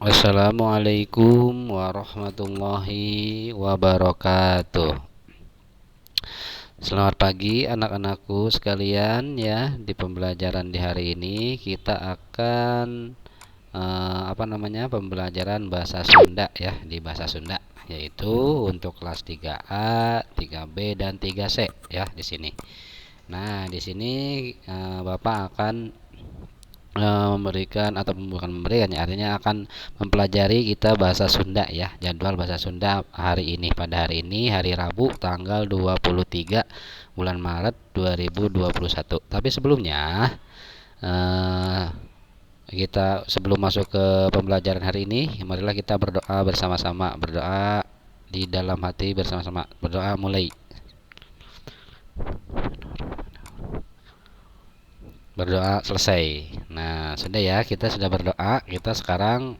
Assalamualaikum warahmatullahi wabarakatuh. Selamat pagi anak-anakku sekalian ya. Di pembelajaran di hari ini kita akan pembelajaran bahasa Sunda ya, di bahasa Sunda, yaitu untuk kelas 3A, 3B dan 3C ya di sini. Nah, di sini Bapak akan memberikan atau bukan memberikan ya, artinya akan mempelajari kita bahasa Sunda ya, jadwal bahasa Sunda hari ini, pada hari ini hari Rabu tanggal 23 bulan Maret 2021. Tapi sebelumnya kita sebelum masuk ke pembelajaran hari ini, marilah kita berdoa bersama-sama, berdoa di dalam hati bersama-sama. Berdoa mulai. Berdoa selesai. Nah, sudah ya, kita sudah berdoa. Kita sekarang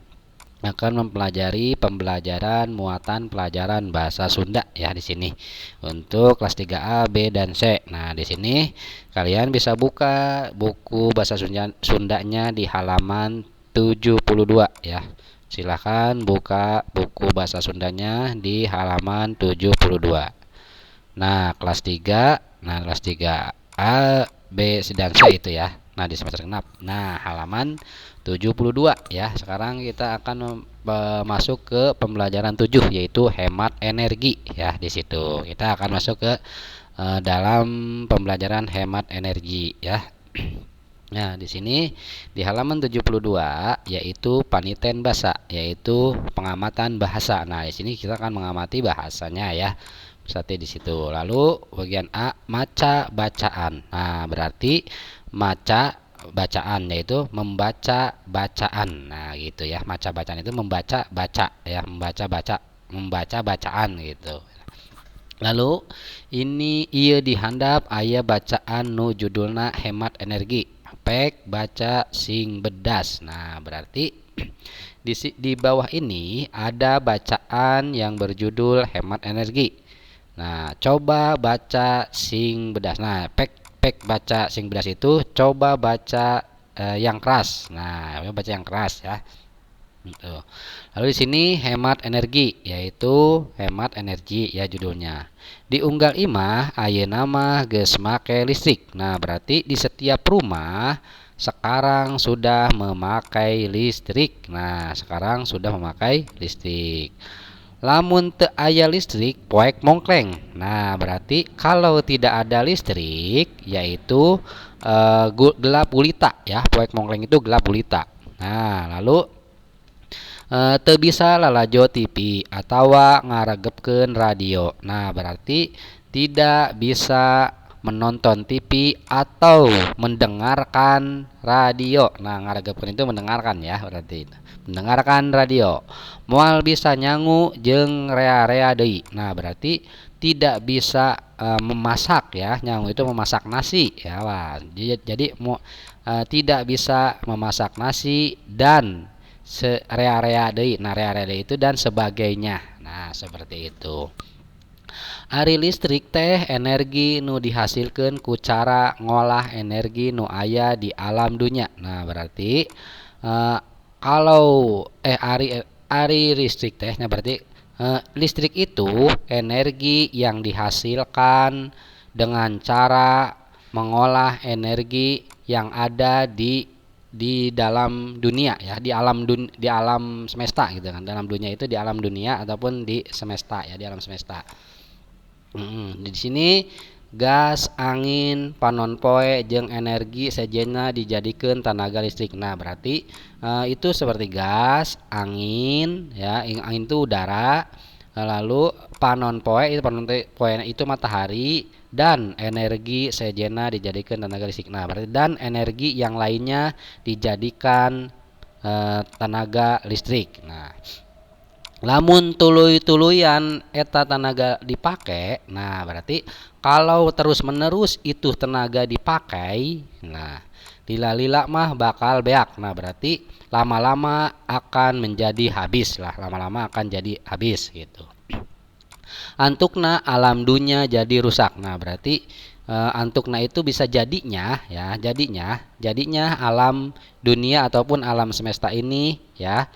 akan mempelajari pembelajaran muatan pelajaran bahasa Sunda ya di sini untuk kelas 3A, B dan C. Nah, di sini kalian bisa buka buku bahasa Sundanya di halaman 72 ya. Silahkan buka buku bahasa Sundanya di halaman 72. Nah, kelas 3, nah kelas 3A, B dan C itu ya. Nah, di semester genap. Nah, halaman 72 ya. Sekarang kita akan masuk ke pembelajaran 7 yaitu hemat energi ya di situ. Kita akan masuk ke dalam pembelajaran hemat energi ya. Nah, di sini di halaman 72 yaitu paniten basa, yaitu pengamatan bahasa. Nah, di sini kita akan mengamati bahasanya ya. Sate di situ. Lalu bagian A, maca bacaan. Nah, berarti maca bacaan yaitu membaca bacaan. Nah, gitu ya. Maca bacaan itu membaca baca ya, membaca baca, membaca bacaan gitu. Lalu ini ieu dihandap aya bacaan nu judulna hemat energi. Pek baca sing bedas. Nah, berarti di bawah ini ada bacaan yang berjudul hemat energi. Nah, coba baca sing bedas. Nah, pek baca sing bedas itu coba baca yang keras. Nah, baca yang keras ya. Gitu. Lalu di sini hemat energi yaitu hemat energi ya judulnya. Di unggal imah ayeuna mah geus make listrik. Nah, berarti di setiap rumah sekarang sudah memakai listrik. Nah, sekarang sudah memakai listrik. Lamun teu aya listrik poek mongkleng. Nah, berarti kalau tidak ada listrik yaitu gelap gulita ya. Poek mongkleng itu gelap gulita. Nah, lalu teu bisa lalajo TV atawa ngaregepkeun radio. Nah, berarti tidak bisa menonton TV atau mendengarkan radio. Nah, ngaregepkeun itu mendengarkan ya, berarti mendengarkan radio. Moal bisa nyangu jeung rea-rea deui. Nah, berarti tidak bisa memasak ya. Nyangu itu memasak nasi ya. Wah, jadi tidak bisa memasak nasi dan rea-rea deui. Nah, rea-rea deui itu dan sebagainya. Nah, seperti itu. Ari listrik teh energi nu dihasilkeun ku cara ngolah energi nu aya di alam dunya. Nah, berarti kalau ari listrik tehnya berarti listrik itu energi yang dihasilkan dengan cara mengolah energi yang ada di dalam dunia ya, di alam semesta gitu kan. Dalam dunia itu di alam dunia ataupun di semesta ya, di alam semesta. Di sini gas, angin, panon poe jeung energi sejenna dijadikeun tenaga listrik. Nah, berarti itu seperti gas, angin ya, angin itu udara, lalu panon poe itu panon poe itu matahari, dan energi sejenna dijadikan tenaga listrik. Nah, berarti dan energi yang lainnya dijadikan tenaga listrik. Nah, lamun tuluy-tuluyan eta tenaga dipakai, nah berarti kalau terus-menerus itu tenaga dipakai, nah lila-lila mah bakal beak. Nah, berarti lama-lama akan menjadi habis lah, lama-lama akan jadi habis gitu. Antukna alam dunia jadi rusak. Nah, berarti antukna itu bisa jadinya ya, jadinya alam dunia ataupun alam semesta ini ya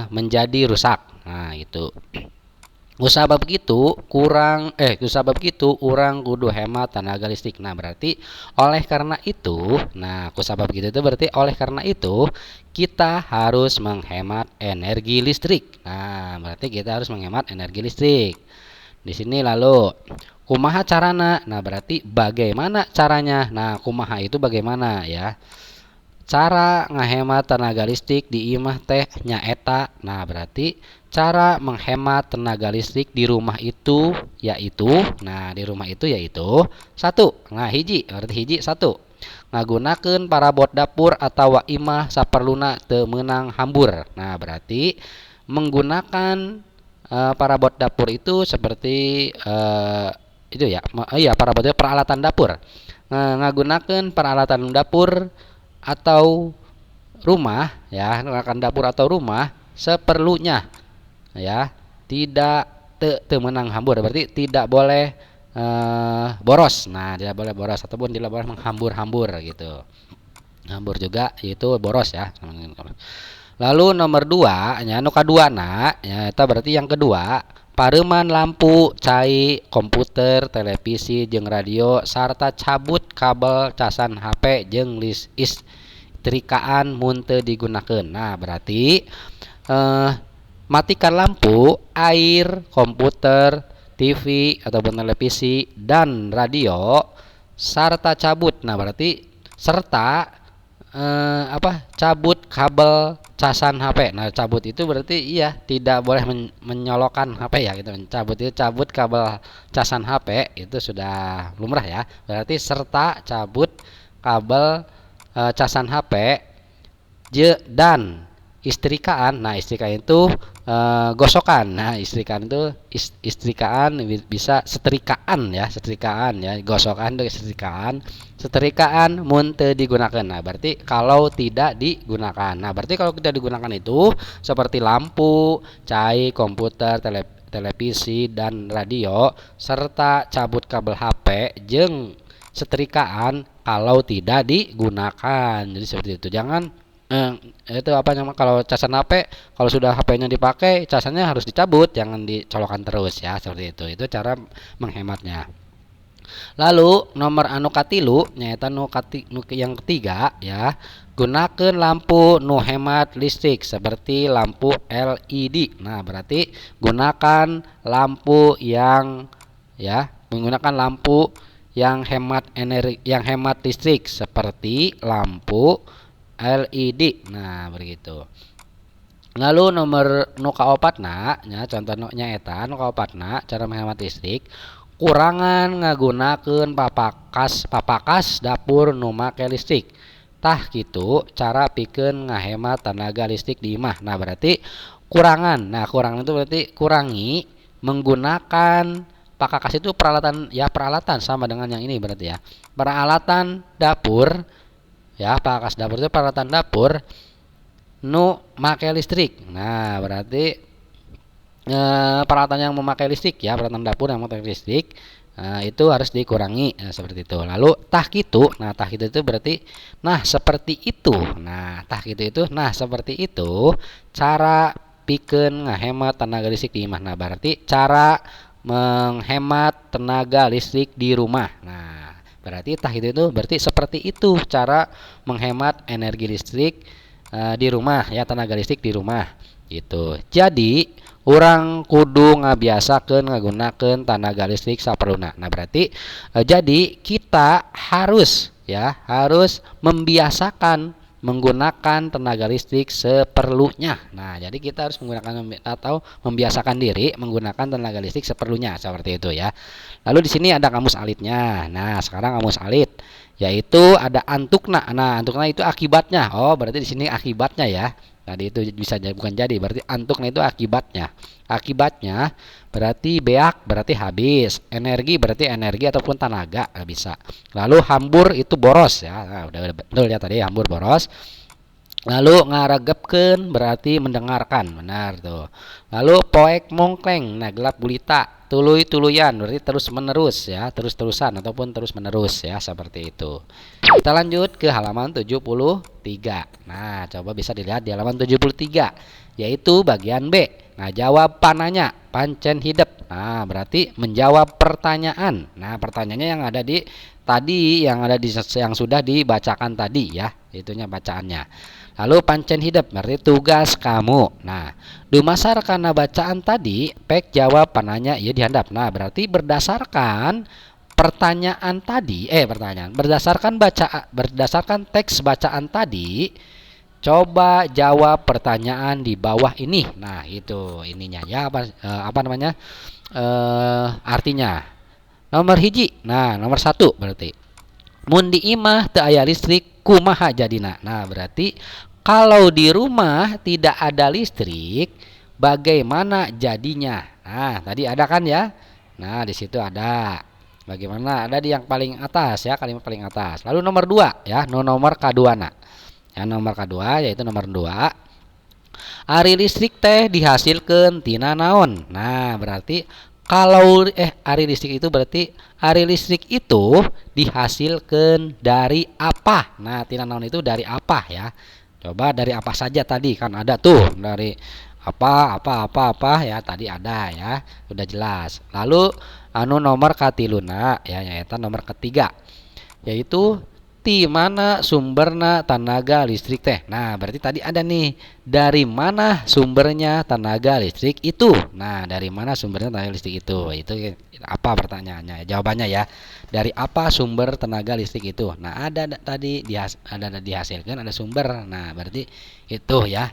menjadi rusak. Nah, itu. Kusabab kitu kurang kusabab kitu urang kudu hemat tenaga listrik. Nah, berarti oleh karena itu, nah kusabab kitu itu berarti oleh karena itu kita harus menghemat energi listrik. Nah, berarti kita harus menghemat energi listrik. Di sini lalu kumaha carana? Nah, berarti bagaimana caranya? Nah, kumaha itu bagaimana ya? Cara ngahemat tenaga listrik di imah teh nyaeta. Nah, berarti cara menghemat tenaga listrik di rumah itu yaitu, nah di rumah itu yaitu satu. Nah, hiji berarti hiji satu. Ngagunakeun parabot dapur atawa imah saperluna teu meunang hambur. Nah, berarti menggunakan parabot dapur itu seperti itu ya, iya parabot itu peralatan dapur. Ngagunakeun peralatan dapur atau rumah ya, menggunakan dapur atau rumah seperlunya ya, tidak teu meunang hambur berarti tidak boleh boros. Nah, tidak boleh boros ataupun tidak boleh menghambur-hambur gitu. Hambur juga itu boros ya. Lalu nomor 2 nya, nu kaduana nya eta berarti yang kedua, pareuman lampu, cai, komputer, televisi jeung radio sarta cabut kabel casan HP jeung istrikaan mun teu digunakeun. Nah, berarti matikan lampu, air, komputer, TV ataupun televisi dan radio sarta cabut. Nah, berarti serta cabut kabel casan HP. Nah, cabut itu berarti iya tidak boleh menyolokan HP ya gitu. Cabut itu cabut kabel casan HP itu sudah lumrah ya. Berarti serta cabut kabel casan HP dan istrikaan. Nah, istrikaan itu gosokan. Nah, istrikaan itu istrikaan bisa setrikaan ya, setrikaan ya, gosokan itu setrikaan. Setrikaan mun teu digunakan. Nah, berarti kalau tidak digunakan. Nah, berarti kalau tidak digunakan itu seperti lampu, cai, komputer, televisi dan radio serta cabut kabel HP jeung setrikaan kalau tidak digunakan. Jadi seperti itu. Jangan itu apa namanya, kalau casan HP, kalau sudah HP-nya dipakai, casannya harus dicabut, jangan dicolokkan terus ya, seperti itu. Itu cara menghematnya. Lalu nomor anu katilu nyaeta nu yang ketiga ya, gunakan lampu nu hemat listrik seperti lampu LED. Nah, berarti gunakan lampu yang ya, menggunakan lampu yang hemat energi, yang hemat listrik seperti lampu LED. Nah, begitu. Lalu nomor nu kaopatna nya, contoh nyaeta nu kaopatna cara menghemat listrik, kurangan ngagunakeun papakas dapur nu make listrik. Tah kitu cara pikeun ngahemat tenaga listrik di imah. Nah, berarti kurangan. Nah, kurangan itu berarti kurangi menggunakan pakakas itu peralatan ya, peralatan sama dengan yang ini berarti ya. Peralatan dapur ya, pakakas dapur itu peralatan dapur nu make listrik. Nah, berarti peralatan yang memakai listrik ya, peralatan dapur yang memakai listrik itu harus dikurangi, nah, seperti itu. Lalu tah kitu. Nah, tah kitu itu berarti nah seperti itu. Nah, tah kitu itu nah seperti itu cara pikeun ngahemat tenaga listrik di imah. Nah, berarti cara menghemat tenaga listrik di rumah. Nah, berarti tah kitu itu berarti seperti itu cara menghemat energi listrik di rumah ya, tenaga listrik di rumah gitu. Jadi urang kudu ngabiasakeun ngagunakeun tenaga listrik saperluna. Nah, berarti jadi kita harus ya, harus membiasakan menggunakan tenaga listrik seperlunya. Nah, jadi kita harus menggunakan atau membiasakan diri menggunakan tenaga listrik seperlunya seperti itu ya. Lalu di sini ada kamus alitnya. Nah, sekarang kamus alit yaitu ada antukna. Nah, antukna itu akibatnya. Oh, berarti di sini akibatnya ya. Tadi itu bisa bukan jadi, berarti antukna itu akibatnya. Akibatnya berarti beak berarti habis, energi berarti energi ataupun tenaga bisa. Lalu hambur itu boros ya. Nah, udah betul ya tadi hambur boros. Lalu ngaregepkeun berarti mendengarkan, benar tuh. Lalu poek mongkleng, nah gelap gulita, tuluy-tuluyan berarti terus menerus ya, terus-terusan ataupun terus menerus ya, seperti itu. Kita lanjut ke halaman 73. Nah, coba bisa dilihat di halaman 73, yaitu bagian B. Nah, jawab pananya, pancen hidep. Nah, berarti menjawab pertanyaan. Nah, pertanyaannya yang ada di tadi, yang ada di yang sudah dibacakan tadi ya, itunya bacaannya. Lalu pancen hidep berarti tugas kamu. Nah, dumasar kana bacaan tadi, pek jawab pananya ieu di handap. Nah, berarti berdasarkan pertanyaan tadi, pertanyaan, berdasarkan baca, berdasarkan teks bacaan tadi, coba jawab pertanyaan di bawah ini. Nah, itu ininya ya, apa, apa namanya? Artinya. Nomor hiji. Nah, nomor 1 berarti. Mun di imah teu aya listrik kumaha jadina. Nah, berarti kalau di rumah tidak ada listrik, bagaimana jadinya? Nah, tadi ada kan ya? Nah, di situ ada. Bagaimana? Ada di yang paling atas ya, kalimat paling atas. Lalu nomor 2 ya, nomor kaduana. Ya, nomor kedua yaitu nomor 2. Ari listrik teh dihasilkeun tina naon? Nah, berarti kalau ari listrik itu berarti ari listrik itu dihasilkan dari apa? Nah, tina naon itu dari apa ya? Coba dari apa saja tadi kan ada tuh, dari apa, apa, apa, apa ya, tadi ada ya, udah jelas. Lalu anu nomor katiluna ya, yaitu nomor ketiga, yaitu ti mana sumberna tenaga listrik teh. Nah, berarti tadi ada nih, dari mana sumbernya tenaga listrik itu. Nah, dari mana sumbernya tenaga listrik itu? Itu apa pertanyaannya? Jawabannya ya, dari apa sumber tenaga listrik itu? Nah, ada tadi ada dihasilkan, ada sumber. Nah, berarti itu ya.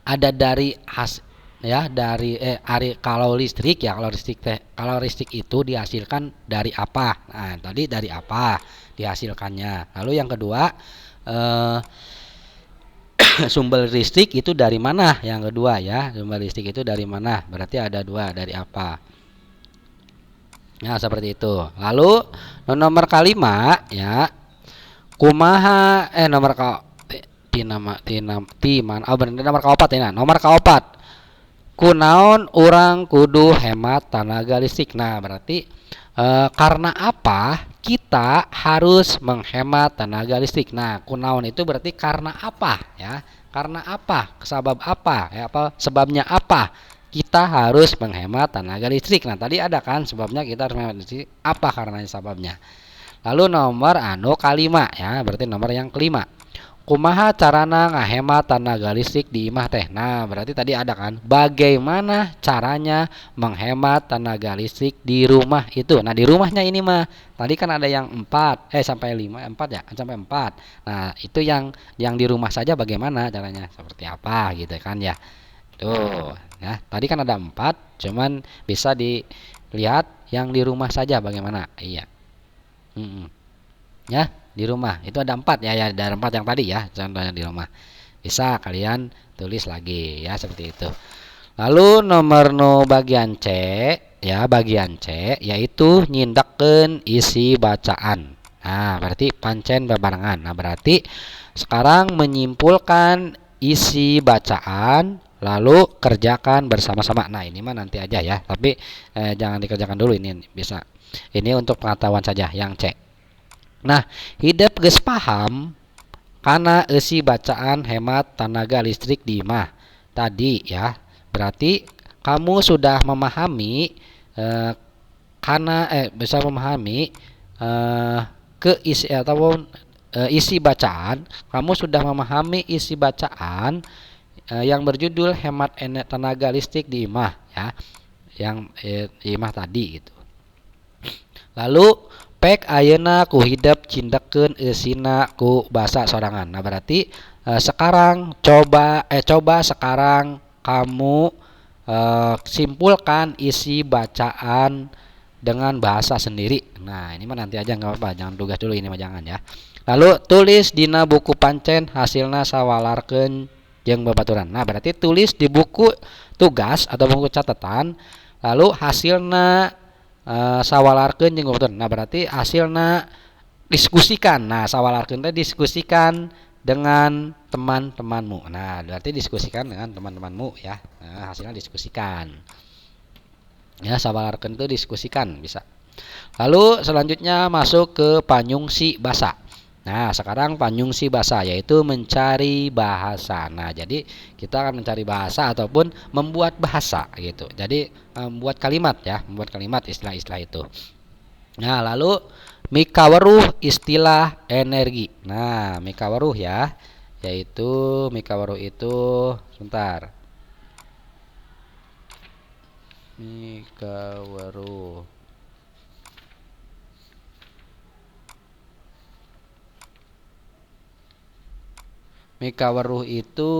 Ada dari has ya, dari ari kalau listrik ya, kalau listrik teh, kalau listrik itu dihasilkan dari apa? Nah, tadi dari apa dihasilkannya. Lalu yang kedua, sumber listrik itu dari mana? Yang kedua ya, sumber listrik itu dari mana? Berarti ada dua, dari apa? Nah, seperti itu. Lalu nomor kelima ya, kumaha nomor ka ti nama ti nam ti man, oh bener, nomor kaopat ya. Nah, nomor kaopat, kunaon urang kudu hemat tenaga listrik. Nah, berarti karena apa kita harus menghemat tenaga listrik. Nah, kunaon itu berarti karena apa ya? Karena apa? Sebab apa? Ya, apa sebabnya apa kita harus menghemat tenaga listrik? Nah, tadi ada kan sebabnya kita harus menghemat listrik. Apa karenanya sebabnya? Lalu nomor anu kalima ya, berarti nomor yang kelima. Kumaha carana ngahemat tenaga listrik di imah teh? Nah, berarti tadi ada kan bagaimana caranya menghemat tenaga listrik di rumah itu. Nah, di rumahnya ini mah tadi kan ada yang 4, sampai 5, 4 ya, sampai 4. Nah, itu yang di rumah saja bagaimana caranya, seperti apa gitu kan ya. Tuh, ya. Tadi kan ada 4, cuman bisa dilihat yang di rumah saja bagaimana. Iya. Ya, di rumah itu ada 4 ya, ya, ada 4 yang tadi ya, contohnya di rumah. Bisa kalian tulis lagi ya, seperti itu. Lalu nomor no bagian C ya, bagian C yaitu nyindekkeun isi bacaan. Nah, berarti pancen bebarengan. Nah, berarti sekarang menyimpulkan isi bacaan lalu kerjakan bersama-sama. Nah, ini mah nanti aja ya, tapi jangan dikerjakan dulu, ini bisa. Ini untuk pengetahuan saja yang C. Nah, hidep geus paham kana eusi bacaan hemat tenaga listrik di imah tadi ya. Berarti kamu sudah memahami kana bisa memahami ke isi ataupun isi bacaan, kamu sudah memahami isi bacaan yang berjudul hemat tenaga listrik di imah ya, yang di imah tadi gitu. Lalu pek ayeuna ku hidep cindekkeun eusina ku basa sorangan. Nah, berarti sekarang coba sekarang kamu simpulkan isi bacaan dengan bahasa sendiri. Nah, ini mah nanti aja nggak apa-apa, jangan tugas dulu ini mah, jangan ya. Lalu tulis dina buku pancen hasilna sawalarkeun jeung babaturan. Nah, berarti tulis di buku tugas atau buku catatan lalu hasilna sawalarkeun jeung babaturan. Nah, berarti hasilna diskusikan. Nah, sawalarkeun teh diskusikan dengan teman-temanmu. Nah, berarti diskusikan dengan teman-temanmu ya. Nah, hasilnya diskusikan. Ya, sabalarkeun itu diskusikan bisa. Lalu selanjutnya masuk ke panyungsi basa. Nah, sekarang panyungsi basa yaitu mencari bahasa. Nah, jadi kita akan mencari bahasa ataupun membuat bahasa gitu. Jadi membuat kalimat ya, membuat kalimat istilah-istilah itu. Nah, lalu mikaweruh istilah energi. Nah, mikaweruh ya, yaitu mikaweruh itu sebentar. Mikaweruh. Mikaweruh itu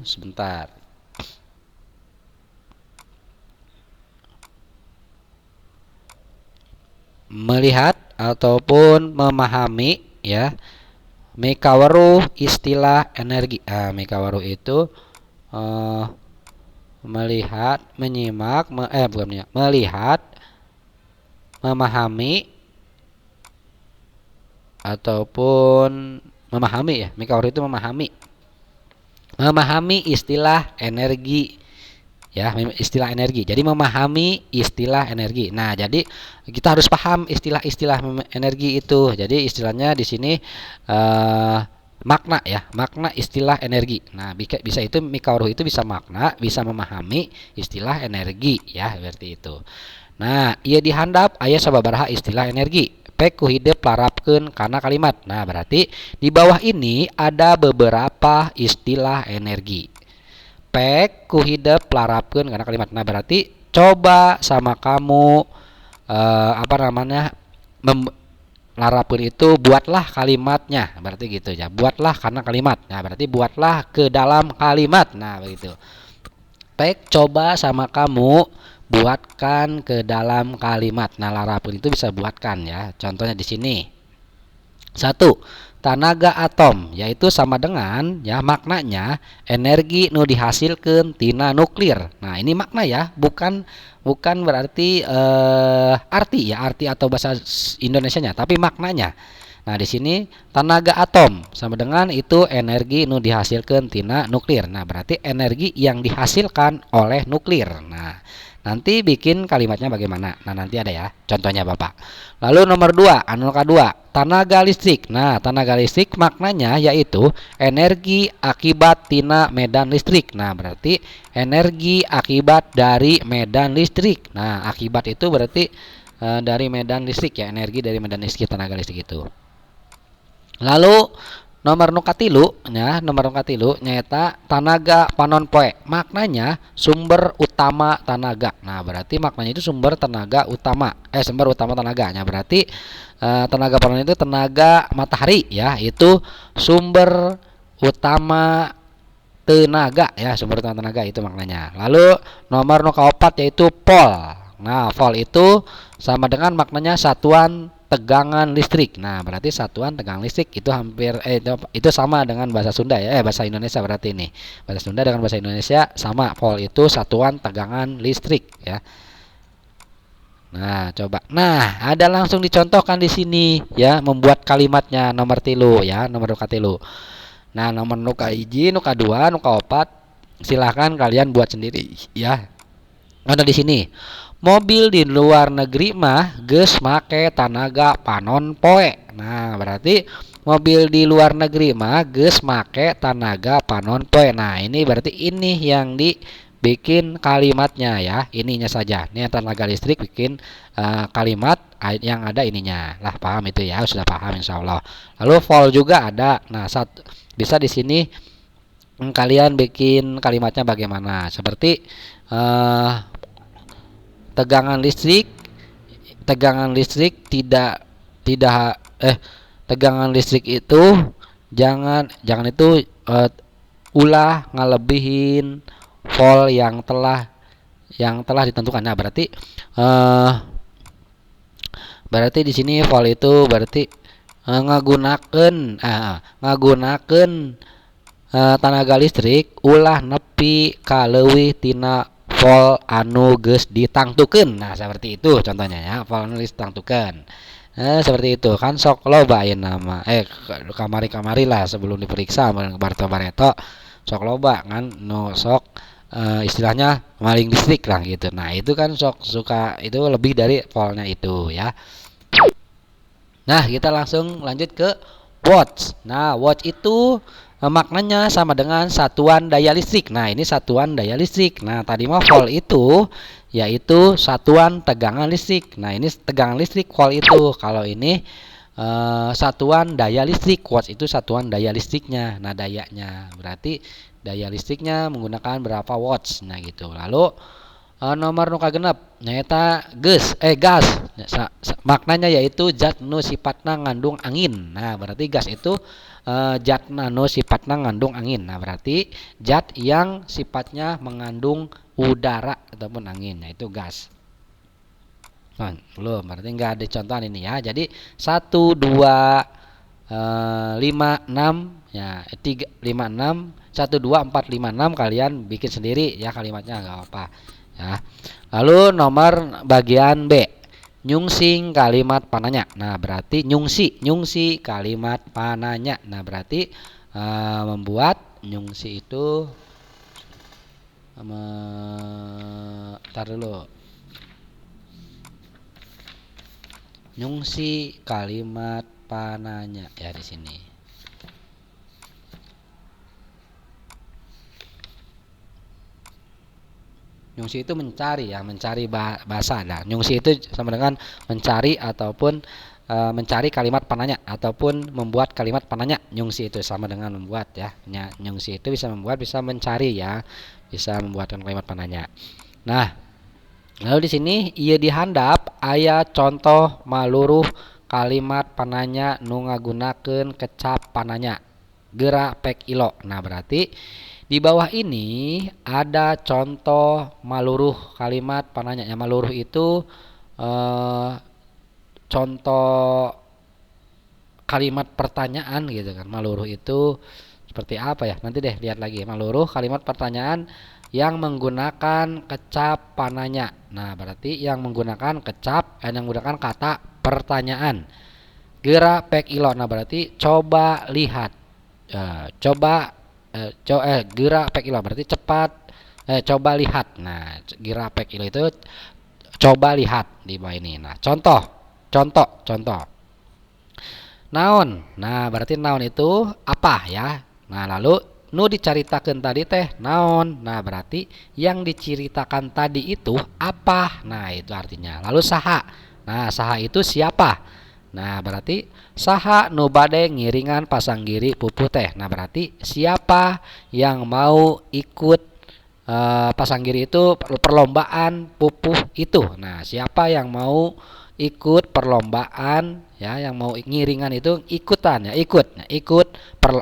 sebentar. Melihat ataupun memahami ya. Mikaweruh istilah energi. Nah, mikaweruh itu melihat, menyimak, bukan menyimak, melihat, memahami ataupun memahami ya. Mikaweruh itu memahami. Memahami istilah energi ya, istilah energi. Jadi memahami istilah energi. Nah, jadi kita harus paham istilah-istilah energi itu. Jadi istilahnya di sini makna ya, makna istilah energi. Nah, bisa itu mikaweruh itu bisa makna, bisa memahami istilah energi ya, berarti itu. Nah, ieu dihandap aya sababaraha istilah energi. Pek ku hidep larapkeun kana kalimat. Nah, berarti di bawah ini ada beberapa istilah energi. Pek ku hidep larapkeun kana kalimat. Nah, berarti coba sama kamu larapkeun itu buatlah kalimatnya, berarti gitu ya. Buatlah karena kalimat. Nah, berarti buatlah ke dalam kalimat. Nah, begitu. Pek coba sama kamu buatkan ke dalam kalimat. Nah, larapkeun itu bisa buatkan ya. Contohnya di sini. 1, tanaga atom yaitu sama dengan ya maknanya energi nu dihasilkeun tina nuklir. Nah, ini makna ya, bukan berarti arti ya, arti atau bahasa Indonesianya, tapi maknanya. Nah, di sini tenaga atom sama dengan itu energi nu dihasilkeun tina nuklir. Nah, berarti energi yang dihasilkan oleh nuklir. Nah, nanti bikin kalimatnya bagaimana? Nah, nanti ada ya contohnya Bapak. Lalu nomor 2, anu kedua, tenaga listrik. Nah, tenaga listrik maknanya yaitu energi akibat tina medan listrik. Nah, berarti energi akibat dari medan listrik. Nah, akibat itu berarti dari medan listrik ya, energi dari medan listrik, tenaga listrik itu. Lalu nomor nukatilu ya, nomor nukatilu nyaeta tanaga panon poe. Maknanya sumber utama tenaga. Nah, berarti maknanya itu sumber tenaga utama. Sumber utama tenaganya. Berarti tenaga panon itu tenaga matahari ya, itu sumber utama tenaga ya, sumber utama tenaga itu maknanya. Lalu nomor nukaopat yaitu volt. Nah, volt itu sama dengan maknanya satuan tegangan listrik. Nah, berarti satuan tegangan listrik itu hampir itu sama dengan bahasa Sunda ya, bahasa Indonesia berarti ini. Bahasa Sunda dengan bahasa Indonesia sama, volt itu satuan tegangan listrik ya. Nah, coba. Nah, ada langsung dicontohkan di sini ya, membuat kalimatnya nomor 3 ya, nomor 3. Nah, nomor nuka hiji, nuka 2, nuka 4 silahkan kalian buat sendiri ya. Ada di sini. Mobil di luar negeri mah geus make tanaga panon poe. Nah, berarti mobil di luar negeri mah geus make tanaga panon poe. Nah, ini berarti ini yang dibikin kalimatnya ya, ininya saja. Ini yang tenaga listrik bikin kalimat yang ada ininya. Lah, paham itu ya, sudah paham insyaallah. Lalu volt juga ada. Nah, bisa di sini kalian bikin kalimatnya bagaimana? Seperti tegangan listrik tidak tegangan listrik itu jangan itu ulah ngelebihin volt yang telah ditentukan. Nah, berarti berarti di sini volt itu berarti ngagunakeun tenaga listrik ulah nepi kaleuwih tina volt anu geus ditangtukeun. Nah, seperti itu contohnya ya, volt anu geus ditangtukeun. Seperti itu kan sok loba ayeuna mah. Kamari-kamari lah sebelum diperiksa bareto-bareto sok loba kan nu sok istilahnya maling listrik lah gitu. Nah, itu kan sok suka itu lebih dari voltnya itu ya. Nah, kita langsung lanjut ke watts. Nah, watts itu maknanya sama dengan satuan daya listrik. Nah, ini satuan daya listrik. Nah, tadi mah volt itu yaitu satuan tegangan listrik. Nah, ini tegangan listrik volt itu. Kalau ini satuan daya listrik, watts itu satuan daya listriknya. Nah, dayanya berarti daya listriknya menggunakan berapa watts. Nah, gitu. Lalu nomor nu kagenep nyaeta gas. Maknanya yaitu zat nu sifatna ngandung angin. Nah, berarti gas itu zat nu sifatna ngandung angin. Nah, berarti zat yang sifatnya mengandung udara ataupun angin, nah itu gas. Nah, belum, berarti enggak ada contohan ini ya. Jadi 1 2 5 6 ya, 3 5 6 1 2 4 5 6 kalian bikin sendiri ya kalimatnya, enggak apa-apa ya. Lalu nomor bagian B, nyungsing kalimat pananya. Nah, berarti nyungsi kalimat pananya. Nah, berarti membuat nyungsi itu tar dulu. Nyungsi kalimat pananya ya di sini. Nyungsi itu mencari ya, mencari bahasa. Nah, nyungsi itu sama dengan mencari ataupun mencari kalimat pananya ataupun membuat kalimat pananya. Nyungsi itu sama dengan membuat ya. Nyungsi itu bisa membuat, bisa mencari ya, bisa membuatkan kalimat pananya. Nah, lalu di sini ieu dihandap aya contoh maluruh kalimat pananya nu ngagunakeun kecap pananya. Geura pek ilo. Nah, berarti di bawah ini ada contoh maluruh kalimat pananya. Ya, maluruh itu contoh kalimat pertanyaan gitu kan. Maluruh itu seperti apa ya? Nanti deh lihat lagi. Maluruh kalimat pertanyaan yang menggunakan kecap pananya. Nah, berarti yang menggunakan kecap, yang menggunakan kata pertanyaan. Geura pek ilo. Nah, berarti coba lihat. Geura pek ilo berarti cepat, coba lihat. Nah, geura pek ilo itu coba lihat di bawah ini. Nah, contoh. Naon. Nah, berarti naon itu apa ya? Nah, lalu nu dicaritakeun tadi teh naon. Nah, berarti yang diceritakan tadi itu apa? Nah, itu artinya. Lalu saha. Nah, saha itu siapa? Nah, berarti saha nu bade ngiringan pasanggiri pupuh teh. Nah, berarti siapa yang mau ikut pasanggiri itu perlombaan pupuh itu. Nah, siapa yang mau ikut perlombaan ya, yang mau ngiringan itu ikutan ya, ikut. Nah, ikut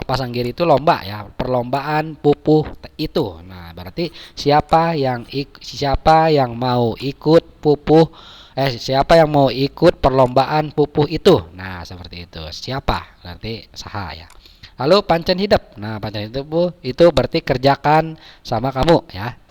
pasanggiri itu lomba ya, perlombaan pupuh itu. Nah, berarti siapa yang mau ikut pupuh, siapa yang mau ikut perlombaan pupuh itu. Nah, seperti itu. Siapa? Berarti saha ya. Lalu pancen hidup. Nah, pancen hidup itu berarti kerjakan sama kamu ya.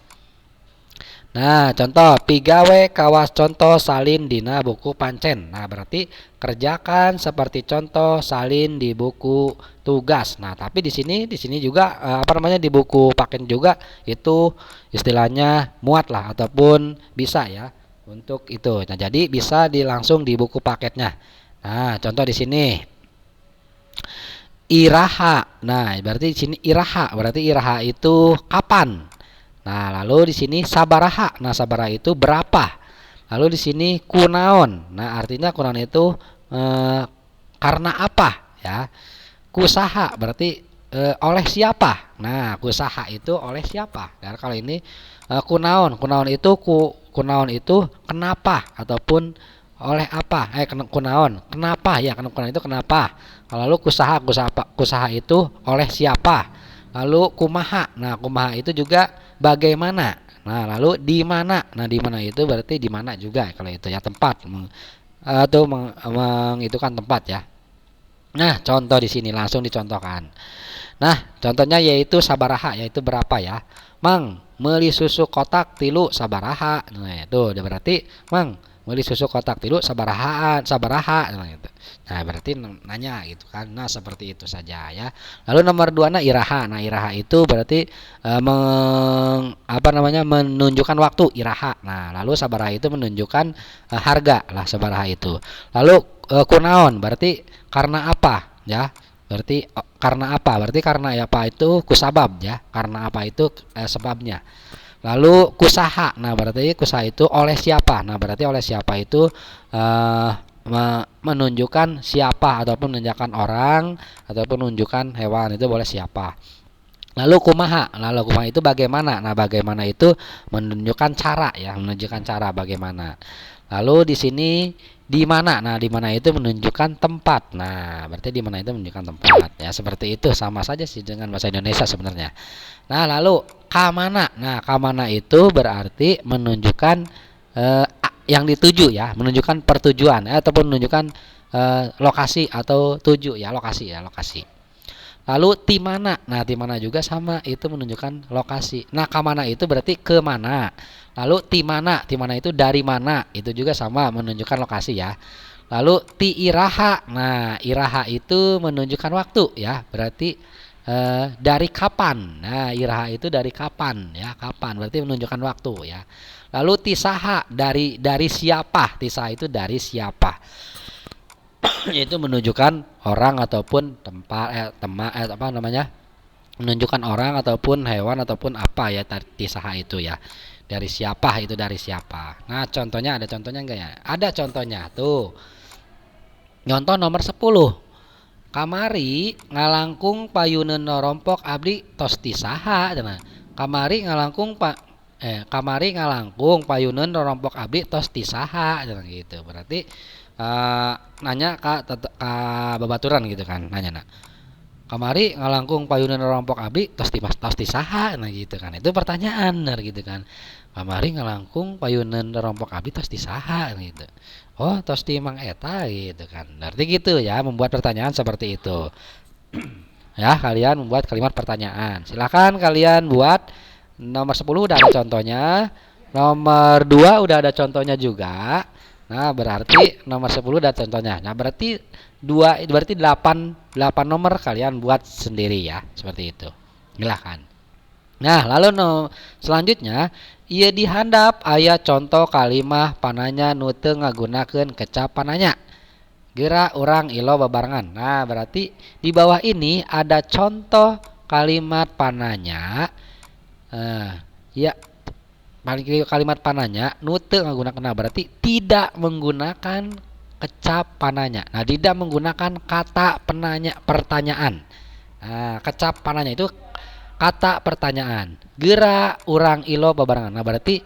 Nah, contoh pigawe kawas contoh salin dina buku pancen. Nah, berarti kerjakan seperti contoh salin di buku tugas. Nah, tapi di sini juga di buku paket juga itu istilahnya muat lah ataupun bisa ya untuk itu. Nah, jadi bisa langsung di buku paketnya. Nah, contoh di sini iraha. Nah, berarti di sini iraha, berarti iraha itu kapan. Nah, lalu di sini sabaraha. Nah, sabaraha itu berapa. Lalu di sini kunaon. Nah, artinya kunaon itu karena apa ya. Kusaha berarti oleh siapa. Nah, kusaha itu oleh siapa. Dan kalau ini kunaon, kunaon itu kunaon itu kenapa ataupun oleh apa. Kunaon, kenapa ya, kunaon itu kenapa. Lalu kusaha, kusaha itu oleh siapa. Lalu kumaha. Nah, kumaha itu juga bagaimana. Nah, lalu di mana. Nah, di mana itu berarti di mana juga kalau itu ya, tempat atau mengitukan tempat ya. Nah, contoh di sini langsung dicontohkan. Nah, contohnya yaitu sabaraha, yaitu berapa ya. Mang, meuli susu kotak tilu sabaraha. Nah, itu udah berarti mang Meuli susu kotak 3 sabarahaan, sabaraha gitu. Nah, berarti nanya gitu kan. Nah, seperti itu saja ya. Lalu nomor 2 na iraha. Nah, iraha itu berarti menunjukkan waktu, iraha. Nah, lalu sabaraha itu menunjukkan harga lah sabaraha itu. Lalu kunaon berarti karena apa ya? Berarti karena apa? Berarti karena apa itu kusabab ya. Karena apa itu sebabnya. Lalu kusaha. Nah, berarti kusaha itu oleh siapa? Nah, berarti oleh siapa itu menunjukkan siapa ataupun menunjukkan orang ataupun menunjukkan hewan, itu boleh siapa. Lalu kumaha. Lalu kumaha itu bagaimana? Nah, bagaimana itu menunjukkan cara ya, menunjukkan cara bagaimana. Lalu di sini di mana? Nah, di mana itu menunjukkan tempat. Nah, berarti di mana itu menunjukkan tempat ya, seperti itu, sama saja sih dengan bahasa Indonesia sebenarnya. Nah, lalu kamana? Nah, kamana itu berarti menunjukkan yang dituju ya, menunjukkan pertujuan ya, ataupun menunjukkan lokasi atau tuju ya, lokasi ya, lokasi. Lalu ti mana? Nah, ti mana juga sama, itu menunjukkan lokasi. Nah, kamana itu berarti ke mana. Lalu ti mana? Ti mana itu dari mana? Itu juga sama menunjukkan lokasi ya. Lalu ti iraha. Nah, iraha itu menunjukkan waktu ya. Berarti dari kapan. Nah, iraha itu dari kapan ya, kapan berarti menunjukkan waktu ya. Lalu tisaha dari siapa? Tisaha itu dari siapa? Itu menunjukkan orang ataupun tempat, menunjukkan orang ataupun hewan ataupun apa ya, tisaha itu ya. Dari siapa itu dari siapa. Nah, contohnya ada contohnya enggak ya? Ada contohnya tuh. Contoh nomor 10. Kamari ngalangkung payuneun rompok abdi tos tisaha cenah. Kamari ngalangkung kamari ngalangkung payuneun rompok abdi tos tisaha cenah gitu. Berarti nanya ka babaturan gitu kan, nanya nak. Kamari ngalangkung payuneun rompok abdi tos tisaha nah gitu kan. Itu pertanyaan bener gitu kan. Kamari ngalangkung payuneun rompok abdi tos tisaha gitu. Oh, tos ti Mang eta gitu kan. Berarti gitu ya, membuat pertanyaan seperti itu. Ya, kalian membuat kalimat pertanyaan. Silakan kalian buat. Nomor 10 udah ada contohnya. Nomor 2 udah ada contohnya juga. Nah, berarti nomor 10 udah contohnya. Nah, berarti 2 berarti 8 nomor kalian buat sendiri ya, seperti itu. Silakan. Nah, lalu selanjutnya ieu dihandap aya contoh kalimah pananya nu teu ngagunakeun kecap pananya. Geura urang ilo babarengan. Nah, berarti di bawah ini ada contoh kalimat pananya. Ya, kalimat pananya nu teu ngagunakeun, nah, berarti tidak menggunakan kecap pananya. Nah, tidak menggunakan kata penanya pertanyaan. Nah, kecap pananya itu kata pertanyaan. Geura urang ilo babarengan. Nah, berarti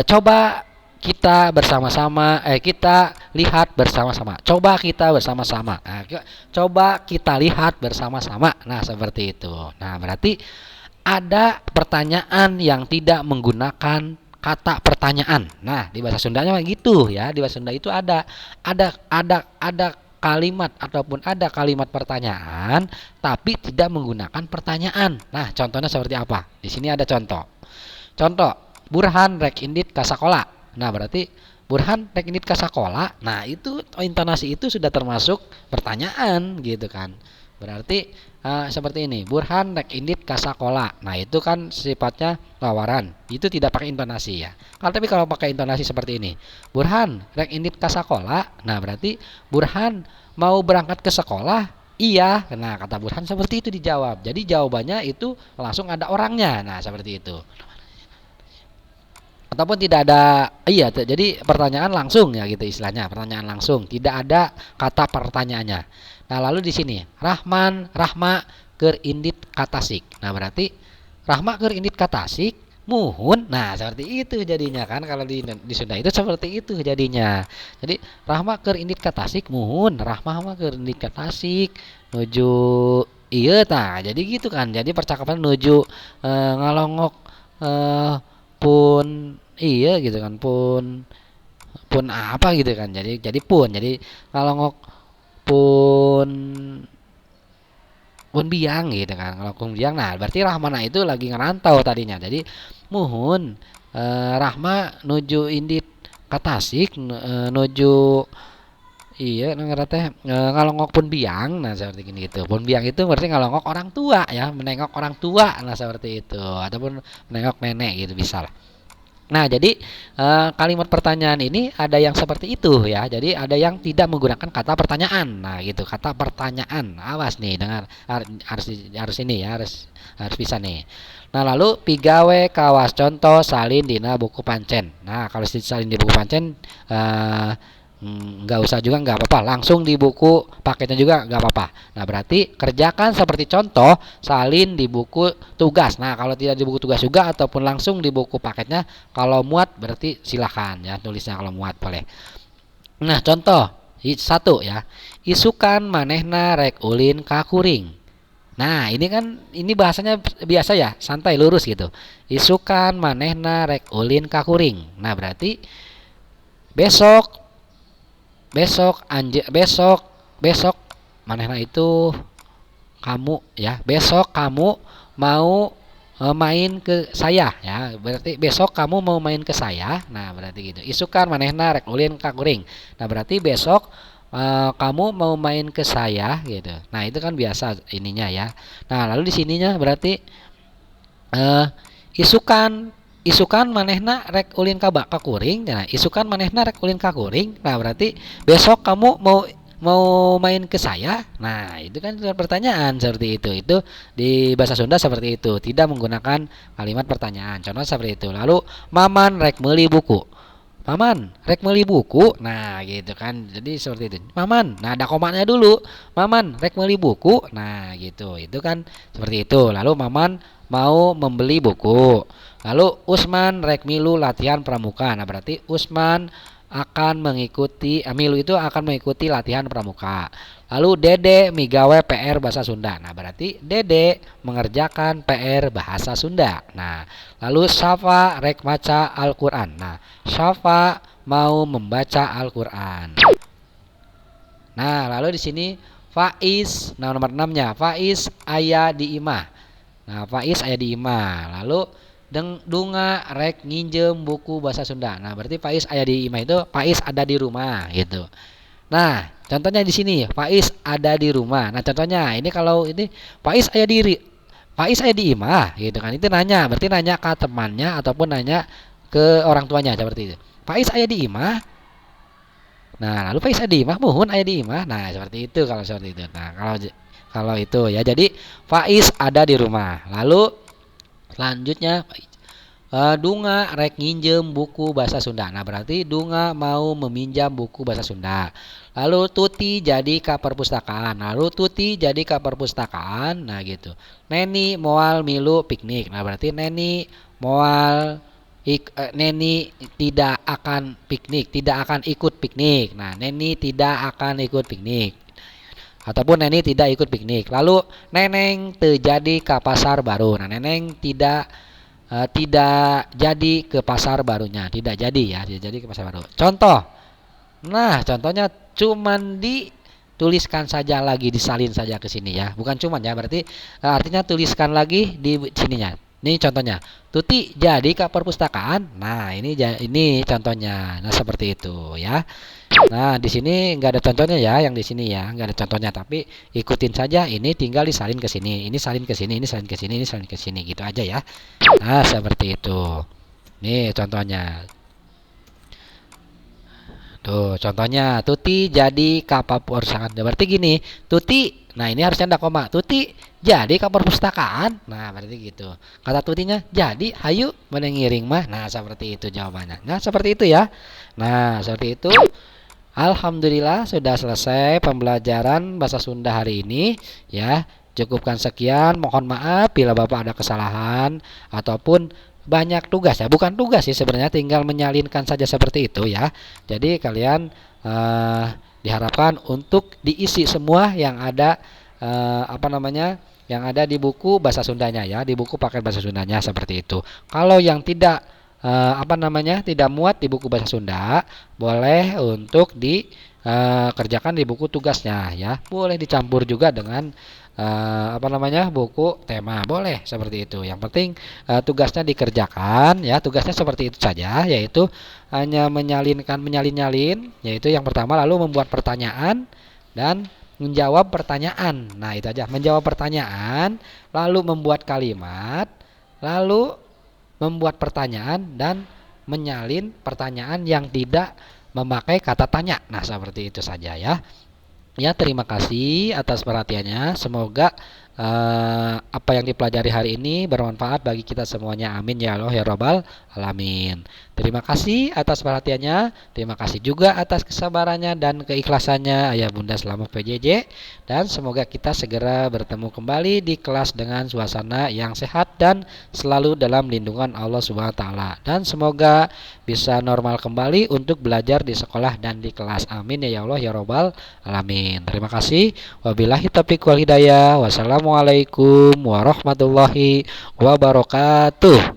coba kita bersama-sama, kita lihat bersama-sama. Coba kita bersama-sama. Nah, coba kita lihat bersama-sama. Nah, seperti itu. Nah, berarti ada pertanyaan yang tidak menggunakan kata pertanyaan. Nah, di bahasa Sundanya mah gitu ya. Di bahasa Sunda itu ada kalimat ataupun ada kalimat pertanyaan tapi tidak menggunakan pertanyaan. Nah, contohnya seperti apa? Di sini ada contoh. Contoh, Burhan rek indit ka sakola. Nah, berarti Burhan rek indit ka sakola. Nah, itu intonasi itu sudah termasuk pertanyaan gitu kan. Berarti seperti ini, Burhan rek indit ka sakola. Nah, itu kan sifatnya tawaran. Itu tidak pakai intonasi ya. Kalau tapi kalau pakai intonasi seperti ini, Burhan rek indit ka sakola. Nah, berarti Burhan mau berangkat ke sekolah? Iya. Nah, kata Burhan seperti itu dijawab. Jadi jawabannya itu langsung ada orangnya. Nah, seperti itu. Ataupun tidak ada, iya, jadi pertanyaan langsung ya gitu istilahnya, pertanyaan langsung, tidak ada kata pertanyaannya. Nah, lalu di sini Rahman Rahma keur indit ka Tasik. Nah, berarti Rahma keur indit ka Tasik muhun. Nah, seperti itu jadinya kan kalau di Sunda itu seperti itu jadinya. Jadi Rahma keur indit ka Tasik muhun, Rahma mah keur indit ka Tasik nuju ieu tah. Jadi gitu kan. Jadi percakapan nuju ngalongok pun iya gitu kan, pun apa gitu kan. Jadi pun, jadi ngalongok pun biang gitu kan, ngalongok biang. Nah, berarti Rahmana itu lagi ngerantau tadinya. Jadi muhun Rahma nuju indit Ka Tasik nuju iya ngaranna teh ngalongok pun biang. Nah, seperti gini gitu. Pun biang itu berarti ngalongok orang tua ya, menengok orang tua, nah seperti itu, ataupun menengok nenek gitu bisa lah. Nah, jadi kalimat pertanyaan ini ada yang seperti itu ya. Jadi ada yang tidak menggunakan kata pertanyaan. Nah, gitu, kata pertanyaan. Awas nih, dengar, harus harus ini ya, harus harus bisa nih. Nah, lalu pigawe kawas contoh salin dina buku pancen. Nah, kalau salin di buku pancen nggak usah juga nggak apa-apa, langsung di buku paketnya juga nggak apa-apa. Nah, berarti kerjakan seperti contoh salin di buku tugas. Nah, kalau tidak di buku tugas juga ataupun langsung di buku paketnya, kalau muat berarti silakan ya tulisnya, kalau muat boleh. Nah, contoh satu ya, isukan manehna rek ulin ka kuring. Nah, ini kan ini bahasanya biasa ya, santai lurus gitu. Isukan manehna rek ulin ka kuring. Nah, berarti besok besok anje besok besok manehna itu kamu ya, besok kamu mau main ke saya ya, berarti besok kamu mau main ke saya. Nah, berarti gitu. Isukan manehna rek ulin ka kuring. Nah, berarti besok kamu mau main ke saya gitu. Nah, itu kan biasa ininya ya. Nah, lalu di sininya berarti isukan isukan manehna rek ulin ka ka kuring. Nah, isukan manehna rek ulin ka kuring. Nah, berarti besok kamu mau mau main ke saya. Nah, itu kan pertanyaan seperti itu. Itu di bahasa Sunda seperti itu, tidak menggunakan kalimat pertanyaan. Contohnya seperti itu. Lalu Maman rek meuli buku. Maman rek meuli buku. Nah, gitu kan. Jadi seperti itu. Maman. Nah, ada komanya dulu. Maman rek meuli buku. Nah, gitu. Itu kan seperti itu. Lalu Maman mau membeli buku. Lalu Usman rek milu latihan pramuka. Nah, berarti Usman akan mengikuti milu itu akan mengikuti latihan pramuka. Lalu Dede migawe PR bahasa Sunda. Nah, berarti Dede mengerjakan PR bahasa Sunda. Nah, lalu Syafa rek maca Al-Qur'an. Nah, Syafa mau membaca Al-Qur'an. Nah, lalu di sini Faiz, nah nomor 6-nya Faiz aya di imah. Nah, Faiz aya di imah. Lalu Dunga rek nginjem buku bahasa Sunda. Nah, berarti Faiz aya di imah itu Faiz ada di rumah gitu. Nah, contohnya di sini Faiz ada di rumah. Nah, contohnya ini kalau ini Faiz aya di imah gitu kan. Itu nanya, berarti nanya ke temannya ataupun nanya ke orang tuanya seperti itu. Faiz aya di imah. Nah, lalu Faiz aya di imah, muhun aya di imah. Nah, seperti itu kalau seperti itu. Nah, kalau kalau itu ya. Jadi Faiz ada di rumah. Lalu selanjutnya Dunga rek nginjem buku bahasa Sunda. Nah, berarti Dunga mau meminjam buku bahasa Sunda. Lalu Tuti jadi ke perpustakaan. Lalu Tuti jadi ke perpustakaan. Nah, gitu. Neni moal milu piknik. Nah, berarti Neni moal Neni tidak akan piknik, tidak akan ikut piknik. Nah, Neni tidak akan ikut piknik. Ataupun Neni tidak ikut piknik. Lalu Neneng terjadi ke pasar baru. Nah, Neneng tidak tidak jadi ke pasar barunya, tidak jadi ya, tidak jadi ke pasar baru. Contoh. Nah, contohnya cuman dituliskan saja lagi, disalin saja ke sini ya. Bukan cuman ya, berarti artinya tuliskan lagi di sininya. Ini contohnya. Tuti jadi ke perpustakaan. Nah, ini contohnya. Nah, seperti itu ya. Nah, di sini nggak ada contohnya ya, yang di sini ya, nggak ada contohnya, tapi ikutin saja, ini tinggal disalin ke sini, ini salin ke sini, ini salin ke sini, ini salin ke sini, gitu aja ya. Nah, seperti itu. Nih contohnya. Tuh, contohnya Tuti jadi ke perpustakaan. Berarti gini, Tuti, nah ini harusnya ada koma. Tuti jadi ke perpustakaan. Nah, berarti gitu. Kata Tutinya, jadi hayu menengiring mah. Nah, seperti itu jawabannya. Nah, seperti itu ya. Nah, seperti itu. Alhamdulillah sudah selesai pembelajaran bahasa Sunda hari ini ya. Cukupkan sekian. Mohon maaf bila Bapak ada kesalahan ataupun banyak tugas ya. Bukan tugas sih sebenarnya, tinggal menyalinkan saja seperti itu ya. Jadi kalian diharapkan untuk diisi semua yang ada yang ada di buku bahasa Sundanya ya, di buku paket bahasa Sundanya seperti itu. Kalau yang tidak tidak muat di buku bahasa Sunda, boleh untuk dikerjakan di buku tugasnya ya. Boleh dicampur juga dengan apa namanya, buku tema, boleh seperti itu. Yang penting tugasnya dikerjakan ya, tugasnya seperti itu saja, yaitu hanya menyalinkan, menyalin-nyalin, yaitu yang pertama, lalu membuat pertanyaan dan menjawab pertanyaan. Nah, itu aja, menjawab pertanyaan, lalu membuat kalimat, lalu membuat pertanyaan dan menyalin pertanyaan yang tidak memakai kata tanya. Nah, seperti itu saja ya. Ya, terima kasih atas perhatiannya. Semoga apa yang dipelajari hari ini bermanfaat bagi kita semuanya. Amin ya Allah ya Rabbal alamin. Terima kasih atas perhatiannya. Terima kasih juga atas kesabarannya dan keikhlasannya Ayah Bunda selama PJJ. Dan semoga kita segera bertemu kembali di kelas dengan suasana yang sehat dan selalu dalam lindungan Allah Subhanahu wa taala. Dan semoga bisa normal kembali untuk belajar di sekolah dan di kelas. Amin ya Allah ya Rabbal alamin. Terima kasih. Wabillahi taufiq wal hidayah. Wassalamualaikum warahmatullahi wabarakatuh.